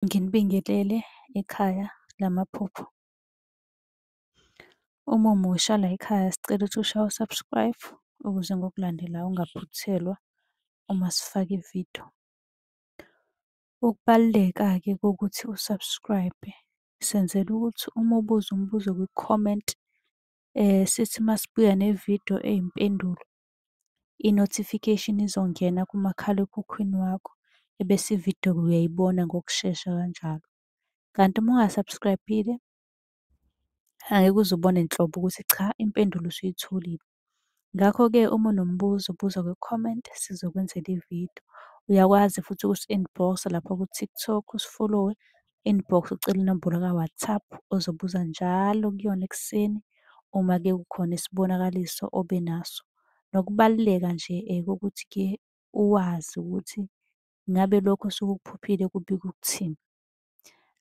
Nginibingelele ekhaya lamaphupho. Uma umusha layikhaya sicela ukuthi ushaye u-subscribe ukuze ngokulandelayo ungaphuthelwa uma sifaka ividiyo. Ukubaluleka-ke kokuthi u-subscribe-e, senzela ukuthi uma ubuza umbuzo kwi-comment, sithi uma sibuya nevidiyo eyimpendulo, i-notification izongena kumakhalekhukhwini wakho, ebese ividiyo-ke uyayibona ngokushesha kanjalo. Kanti uma unga-subscribe-ile, angeke uze ubone nhlobo ukuthi cha impendulo usuyitholile. Ngakho-ke uma unombuzo buza kwi-comment sizokwenzela ividiyo. Uyakwazi futhi ukusi-inbox-a lapha ku-TikTok usifolowe, inbox ucele inombolo ka-WhatsApp ozobuza njalo kuyona ekuseni uma-ke kukhona isibonakaliso obe naso. Nokubaluleka nje kokuthi-ke uwazi ukuthi ngabe lokhu osuke ukuphuphile kubika ukuthini.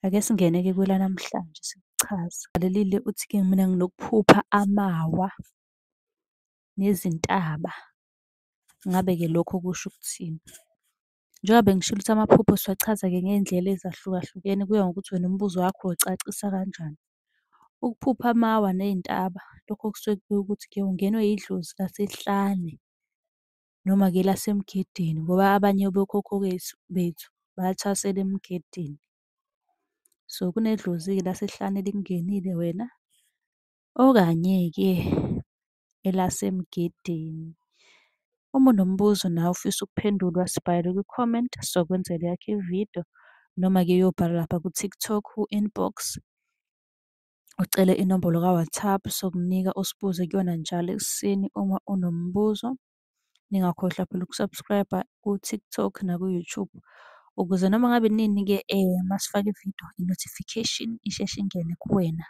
Ake singene-ke kwelanamhlanje sikuchaze. Uthi-ke mina nginokuphupha amawa nezintaba. Ngabe-ke lokho kusho ukuthini? Njengoba bengishilo ukuthi amaphupho siwachaza-ke ngey'ndlela ezahlukahlukene kuya ngokuthi wena umbuzo wakho uwucacisa kanjani. Ukuphupha amawa ney'ntaba, lokho kusuke kubika ukuthi-ke ungenwe idlozi lasehlane noma-ke lasemgedeni ngoba abanye bokhokho bethu bathwasela emgedeni. So, kunedlozi-ke lasehlane elikungenile wena, okanye-ke elasemgedeni. Uma unombuzo nawe ofisa ukuphendulwa, sibhalele kwi-comment sokwenzela eyakho ividiyo, noma-ke uyobhala lapha ku-TikTok u-inbox ucele inombolo ka-WhatsApp, sokunika usibuze kuyona njalo ekuseni uma unombuzo. Ningakhohlwa phela uku-subscribe-a ku-TikTok naku-YouTube, ukuze noma ngabe inini-ke uma sifaka ividiyo, i-notification isheshe ingene kuwena.